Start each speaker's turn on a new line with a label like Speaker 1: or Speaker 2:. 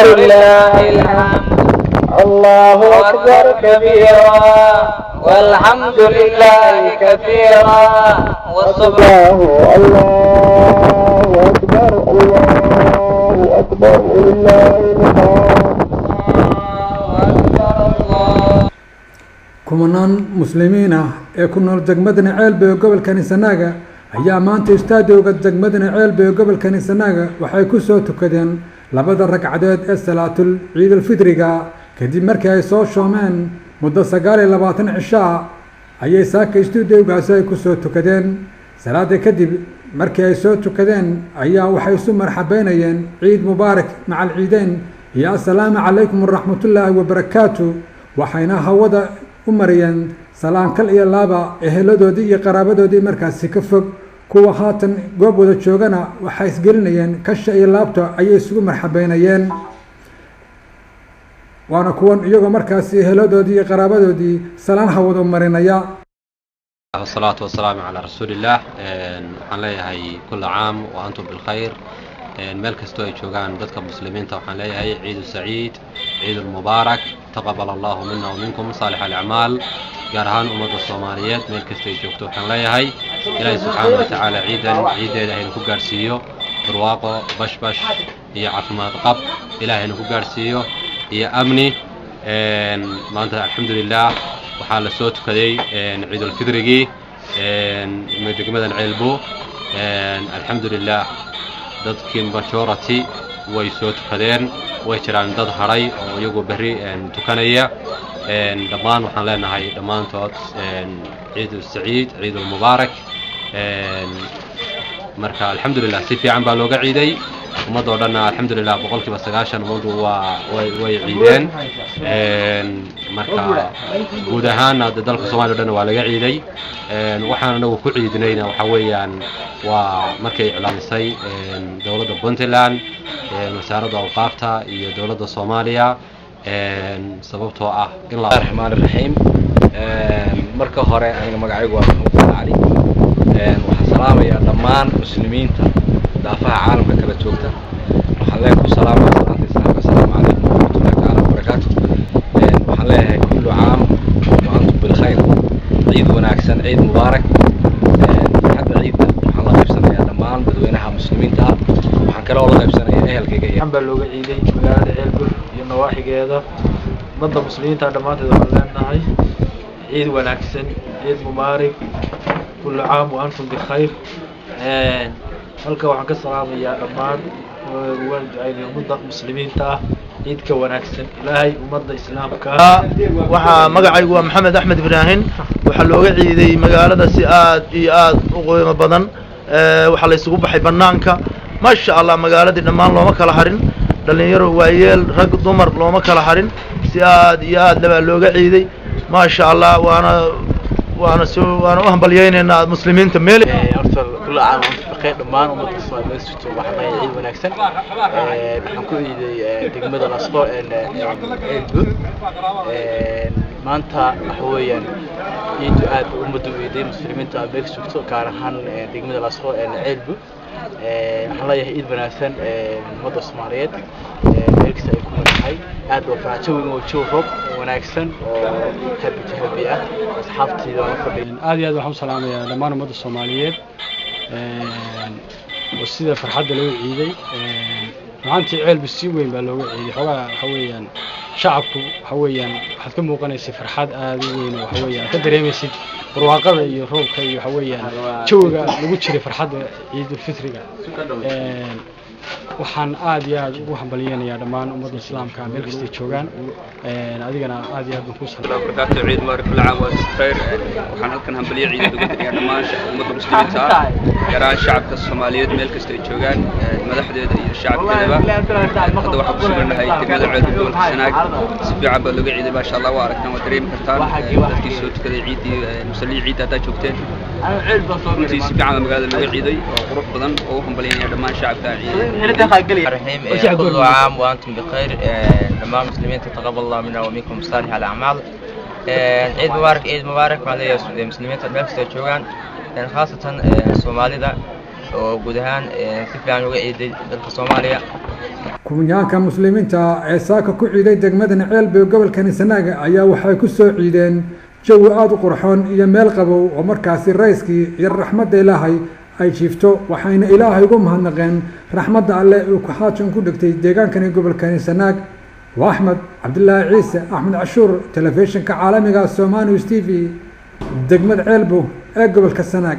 Speaker 1: لله الحمد الله أكبر كبيرا والحمد لله كثيرا وسبحانه
Speaker 2: الله أكبر الله أكبر ولله الحمد.
Speaker 3: Kumanaan muslimiin ah ee ku nool degmada Ceelbe ee gobolka Sanaaga ayaa maanta istaadowga degmada Ceelbe ee gobolka Sanaaga waxay ku soo tukadeen labada ragcadood ee salaatul ciid alfidriga, kadib markii ay soo shoomeen muddo 29 cisho ayay saaka istuudiyowgaasi ay ku soo tukadeen salaada. Kadib markii ay soo tukadeen ayaa waxay isu marxabeynayeen ciid mubaarak macal ciideyn iyo assalaamu calaykum waraxmatullaahi wabarakaatu, waxayna hawada u mariyeen salaankal iyo laaba eheladoodii iyo qaraabadoodii markaasi ka fog. Kuwa haatan goob wada joogana waxay isgelinayeen kasha iyo laabta ayay isugu marxabeynayeen, waana kuwan iyagoo markaasi eheladoodii iyo qaraabadoodii salaan hawada marinaya.
Speaker 4: Wasalaatu wasalaamu calaa rasuulillaah. Waxaan leeyahay kulla caam wa antum bilkhayr. Meel kastoo ay joogaan dadka muslimiinta waxaan leeyahay ciidu saciid, ciid mubaarak, taqabal allahu mina wa minkum saalix alacmaal. Gaar ahaan ummadda Soomaaliyeed meel kasta ay joogto waxaan leeyahay Ilaahay subxaana wa tacaala ciidan ciiddeeda haynu ku gaadhsiiyo barwaaqo, bashbash iyo caafimaad qab, ilahay haynu ku gaadhsiiyo iyo amni. Maanta alxamdulilah waxaa la soo tukaday ciidulfidrigii degmadan Ceelbo. Alxamdulilah dadkii majority way soo tukadeen, way jiraan dad hadhay oo iyagu berri tukanaya. Dhammaan waxaan leenahay dhammaantood ciid saciid, ciid mubaarak. Marka alxamdulilah si fiican baa looga ciiday ummadoo dhanna. Alxamdulilah 90% ummaddu waa way ciideen. Marka guud ahaanna de dalka Somalia o dhanna waa laga ciiday. Waxaan anagu ku ciidnayna waxaa weeyaan waa markay iclaamisay dowladda Puntland, wasaaradda awqaafta iyo dowladda Soomaaliya, sababtoo ah in la
Speaker 5: Raxmaan Raxiim. Marka hore aniga magacaygu waa Maxamuud Cali. Waxaan salaamayaa dhammaan muslimiinta daafaha caalamka kala joogta. Waxaan leeyahay ku salaamaya salaanta islaamka, asalaamu calaykum waraxmatullahi tacaala wabarakaatu. Waxaan leeyahay kullu caam wa antum bilkhayr, ciid wanaagsan, ciid mubaarak. Farxadda ciidda waxaan la qaybsanayaa dhammaan dadweynaha muslimiinta ah, waxaan kale oo la qaybsanayaa ehelkayga iyo
Speaker 6: baa looga ciiday magaalada Ceelbur iyo nawaaxigeeda. Ummadda muslimiinta dhammaanteed waxaan leenahay ciid wanaagsan, ciid mubaarak, kullu caam wa antum bikhayr. Halka waxaan ka salaamayaa dhammaan, waan ducaynaya ummadda muslimiinta ah, ciidka wanaagsan, Ilaahay ummadda islaamka.
Speaker 7: Waxaa magacaygu waa Maxamed Axmed Ibraahim. Waxaa looga ciiday magaalada si aad iyo aad u qiimo badan. Waxaa la isugu baxay banaanka, maasha Allah. Magaaladii dhammaan looma kala harin, dhalinyaro, waayeel, rag, dumar looma kala harin. Si aad iyo aad labaa looga ciiday, maasha Allah. Waana soo waana u hambalyaynaynaa muslimiinta meel.
Speaker 8: Horta kulla caam wa antum bikhayr dhammaan ummadda Soomaaliyeed jirto. Waxaan leeyahay ciid wanaagsan. Waxaan ku ciiday degmada Lasqo Ceelbur. Maanta waxa weeyaan ciidu aad bay ummadda u ciiday, muslimiinta meel joogto, gaar ahaan degmada Lasqo Ceelbur. Waxaan leeyahay ciid wanaagsan ummadda Soomaaliyeed meel kasta ay ku nool. Aad baa farxad, jawigan waa jawi roob wanaagsan oo happy to happy ah. Asxaabtayda waan la fadhiya.
Speaker 9: Aad iyo aad waxaan u salaamayaa dhammaan ummadda Soomaaliyeed oo sida farxadda loo ciiday. Runaantii Ceelba si weyn baa looga ciiday. Xoogaa waxa weeyaan shacabku waxa weeyaan waxaad ka muuqanaysay farxad aad u weyn oo waxa weeyaan ka dareemaysid barwaaqada iyo roobka iyo waxa weeyaan jawiga lagu jiray farxadda ciidulfitriga. Waxaan aad iyo aad ugu hambalyeynayaa dhammaan ummadda islaamka meel kastay joogaan. Adigana aad iyo aad baan kuu
Speaker 10: barakaatu. Ciid mubaarak, kulla caam wa antum bikhayr. Waxaan halkan hambalyo ciideed uga dirayaa dhammaan ummadda muslimiinta ah, gaar ahaan shacabka Soomaaliyeed meel kasta ay joogaan, madaxdeeda iyo shacabkeedaba. Hadda waxaan ku sugannahay degmada Ceelbur, gobolka Sanaag. Si fiican baa looga ciiday, maasha Allah. Waa aragtaan, waa dareemi kartaan dadkii soo tukaday ciiddii musallihii ciidda haddaa joogteen. Runtii si fiican baa magaalada looga ciiday oo qurux badan, oo u hambalyaynaya dhammaan shacabka.
Speaker 11: الرحيم. كل عام وأنتم بخير dhammaan muslimiinta. تقبل الله منا ومنكم صالح الأعمال. ciid mubaarak, ciid mubaarak waxaan leeyahay muslimiinta meel kasta ay joogaan, khaasatan Soomaalida oo guud ahaan si fiican uga ciiday dalka Soomaaliya.
Speaker 3: Kumyaanka muslimiinta ee saaka ku ciiday degmada Ceelbe gobolkani Sanaaga ayaa waxay ku soo ciideen jawi aada u qurxoon iyo meel qabow oo markaasi rayskii iyo raxmadda Ilaahay ay jiifto, waxayna Ilaahay ugu mahadnaqeen raxmadda Alleh uu ku haatan ku dhigtay deegaankani gobolkani Sanaag. Waa Axmed Cabdilaahi Ciise, Axmed Cashuur, telefishinka caalamiga Somali News TV, degmada Ceelbo ee gobolka Sanaag.